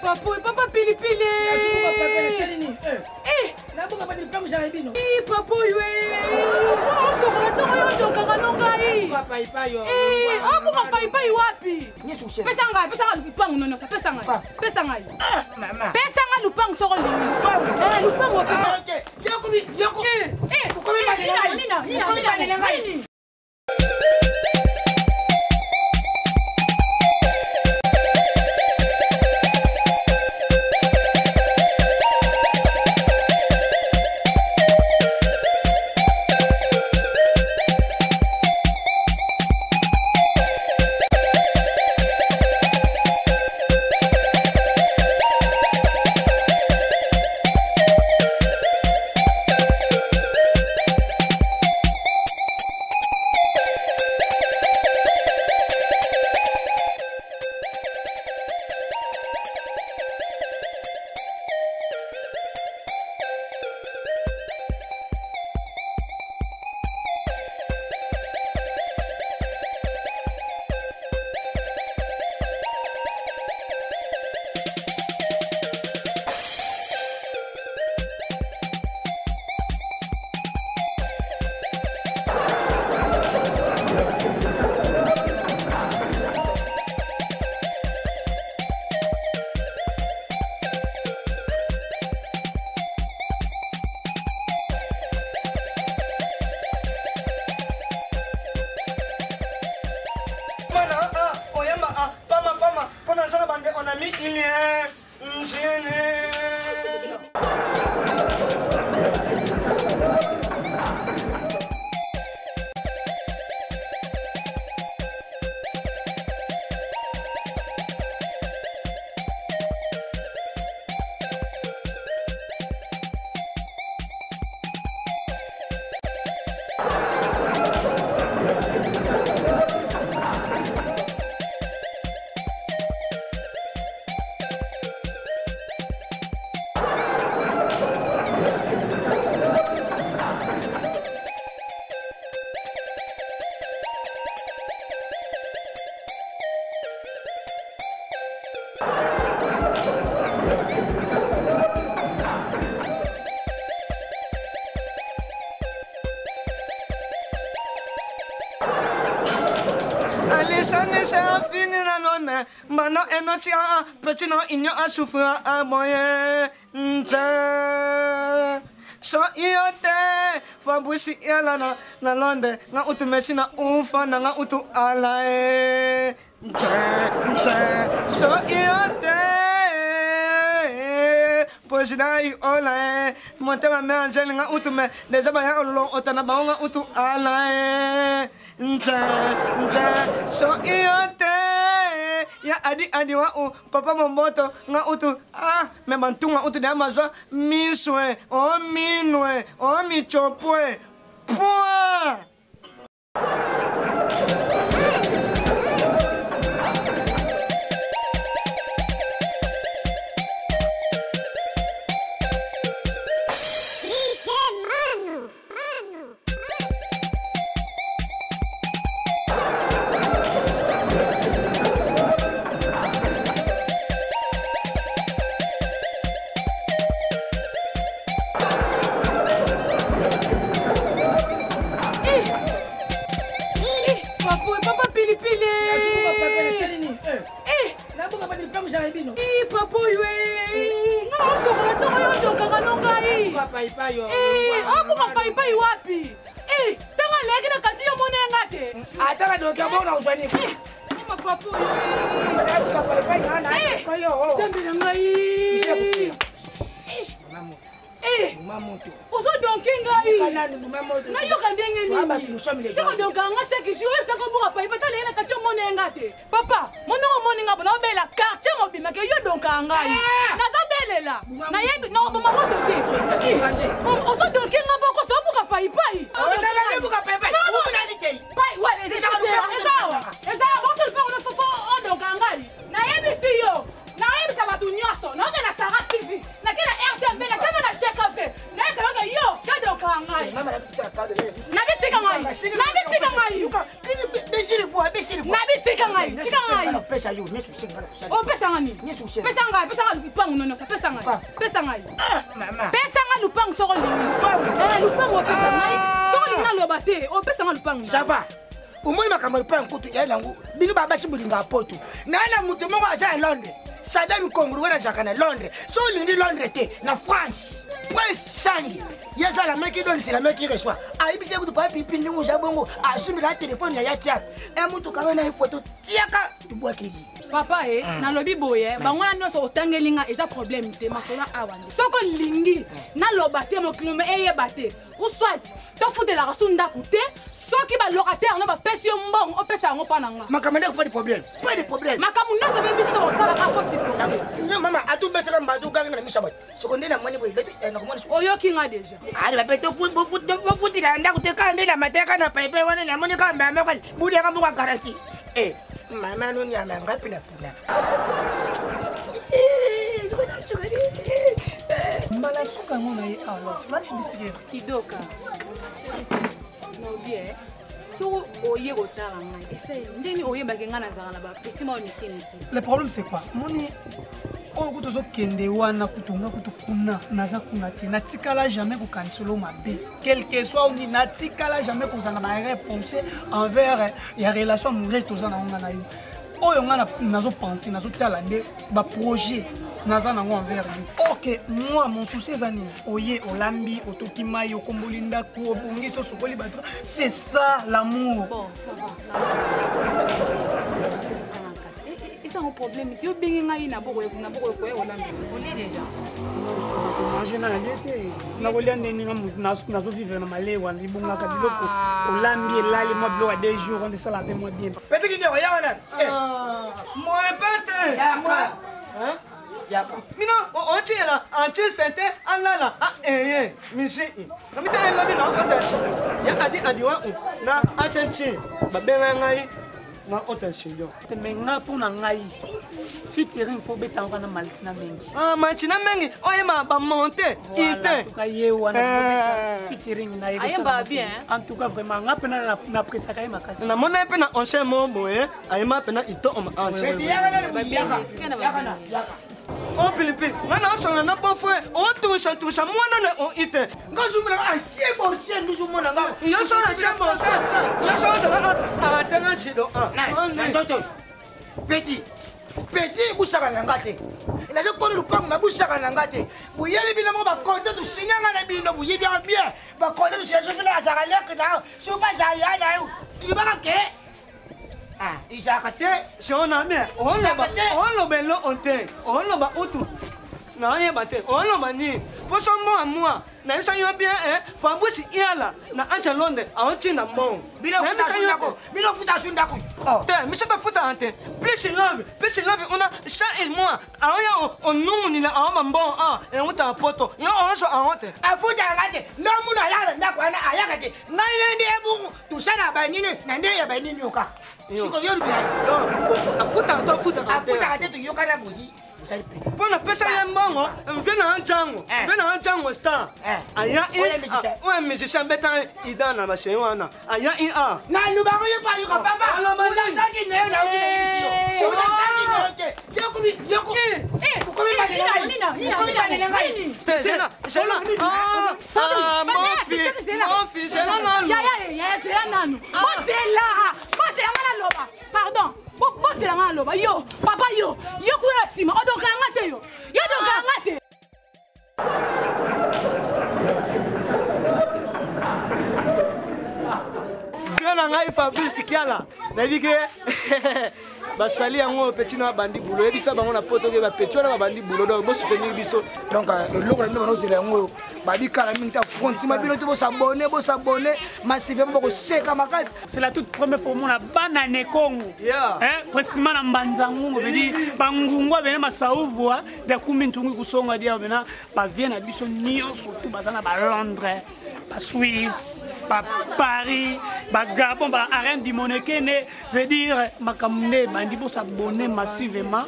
Papa, papa pilipili. Eh. Eh, papa oyo osokola ntongo yo odokaka no ngai. Eh, obuka paipai wapi? Pesa ngai, pesa ngai lupangu no nyonso, pesa ngai. Pesa ngai. Pesa ngai lupangu soko olingi. Eh, lupangu pesa. Eh, eh, nina, nina, nina, nini? Na Londres nga utu mesi na ufa na nga utu ala e nte nte so iyo te président i ola e motema me angele nga utu me deja baya olong otana bango nga utu ala e nte nte so iyo te ya adi adi wa u papa momboto nga utu ah me bantu nga utu de mazwa miswe o minwe o michopwe. Point. Obuka paipai wapi? Ntango aleki na kati yo mona yanga te. Ata badoki ya bongo na kozwa nini? Mama papa oyo. Nzambe na ngai. Ozodonke ngai. Nayoka ndenge nini? Sokodonka nga chaque jour oyebisaka obuka paipai tala ye na kati yo mona yanga te. Papa, monoko omoni nga bona obela quartier mobimba ke yo donka ngai. Nazobelela. Nayebi nakoboma moto te. Ozodonke nga mpo okosa obuka paipai. Eza boso lupango na fofo odonka ngai. Nayebisi yo. Nayebisa bato nyonso. Naoke na Sara TV. Nake na RTMV, nakema na JKV. Nayebisa yoke yo, yo donka ngai. Nabitika ngai. Nabitika ngai. Nabi tika ngai, tika ngai. Opesa ngai nini? Pesa ngai, pesa ngai lupangu no nyonso, pesa ngai. Pesa ngai. Pesa ngai lupangu soko olingi. Eh, lupangu opesa ngai. Soko olingi naloba te, opesa ngai lupangu. Ça va. Omoni makambo ya lupangu kutu ya nango bino babasi bolingaka poto. Naye na moto moko aza ya Londres. Sadam Konguru wana azalaka na Londres. So olingi Londres te, na France. Prince Sangi. Ye aza la main qui donne, c'est la main qui reçoit. Ayebisi ye kutu pa pipi ndenge oza bongo, asumbela telefone ya ya tia. E motuka wana ye foto tiaka tobwakeli. Papa e nalobi boye, bango wana nyonso otangeli nga eza problème te, masolo awa nde. Soki olingi naloba te, mokili mo eyeba te. Ou soit tofutelaka su ndako te, soki ba locataire no bapesi yo mbongo opesa yango mpa na nga. Makambo ndako pas de problème, pas de problème. Makambo nyonso ebebi biso tokosalaka fo supporter. Non mama, atubetaka mbato gangi na miso ya bato. Soko nde namoni boye lobi nakomona soko. Oyoki nga deja. Ali bape tofutila ndako te kaka nde na mateka na paipai wana namoni kaka mbama kali buliaka moko ya garantie. Eh, mama no nyama nga mpe na funa. Mbala suka yango na ye awa. Kidoka. Naobi eh. Soko oye kotala ngai esali ndeni oyebaki ngai nazalaka na bapeti moko mike mike. Le problème c'est quoi? Moni oyo kutu ozokende wana kutu nga kutu kuna naza kuna te, natikala jamais kokanisa olo mabe quel que soit oni, natikala jamais kozala na réponse envers ya relation amoureuse toza nango nga na yo. Oyo nga nazopense, nazotala nde baprojet naza nango envers yo. Ok, moi mon souci eza nini? Oye olambi, otoki mai, okomboli ndako, obongisi, osokoli bato, c'est ça l'amour. Bon, ça va. Esango problème te, obengi ngai na boko na boko koya kolamba. Olie déjà? Manger na nalie te, nakolia ndenge nga nazovivre na malewa, libongaka biloko olambi elali mwa biloko ya 2 jours wana esala mpe mwa bien. Petit Kinoko, ya wana. Moepete. Yaka. Yaka. Mina otiela artiste te alala a eye misi. Na mita elobi na otasi. Ya adi adi wa na attention. Babenga ngai na otasi yo. Mais nga mpo na ngai featuring fo beta wana Maltina Mengi. Ah, Maltina Mengi oyema ba monter ite. En tout cas ye wana featuring na ye. Ayemba bien. En tout cas vraiment nga pena na presaka ye makasi. Na mona pe na ancien mo boye, ayema pena ito om ancien. Yaka yaka. O Philippe, nga na songa na bofwe, o tusha tusha mwana na o ite. Nga zumela ancien borsier nduzu mona nga. Yo so ancien borsier. Yo so so a tena sido a. Na nzoto. Petit. Petit busaka na nga te. Nazo kolo lupango ma busaka na nga te. Boyebi bino moko ba compte to signer nga na bino boyebi yango bien. Ba compte to signer soki na azaka lek na soki ba za ya na yo. Tulibaka ke ah izaka te. Si on a bien, on loba, on loba lo on te, on loba utu. Na yeba te, on loba ni. Poso mo moi, na yebisa yo bien eh, Fabrice Iala na Ancha Londres aotinda mbongo. Bino futa sundako, bino futa sundako. Te, miso to futa ante. Plus love, plus love ona chaque mois aoya onungunila aoma mbongo ah euta poto. Yo onso aote. Afuta ngate, no muna ayaka ndako wana ayaka te. Ngai nde ebungu tusana banini na nde ya banini oka. Siko yo lubi. Donc afuta to afuta. Afuta te to yokana boyi. Mpo napesa ye mbongo mve na njango mve na njango star aya oyo musicien abeta ida na basei wana aya i a nalobaka yo pa yoka papa olazaki na yo nauti na yebisi yo olazaki na yo te yokomi yoko okomi bandela ngai te zela zela mofi zela nanu yaya zela nanu bozela bozela nga naloba pardon bozela nga naloba yo papa yo yo kuna na nsima odokaka nga te yo yo odokaka nga te. Vieux na ngai Fabrice Kiala nayebi ke basali yango petit na bandi boulot yebisa bango na poto ke ba petit wana babandi boulot donc bo soutenir biso. Donc eloko na bino banozela yango oyo babikala mingi ta frontima bino te bosabone bosabone massivement bokoseka makasi. C'est la toute première fois omona bana ne Congo. Yeah. Hein, précisément na Mbanza Ngungu veut dire bangungu bena masauvu ya kumi ntungu kusonga dia bena ba vie na biso nyonso tout baza na ba Londres, ba Suisse, ba Paris, ba Gabon, ba Arène du Monekene, veut dire makambo nde bandi bosabonner massivement.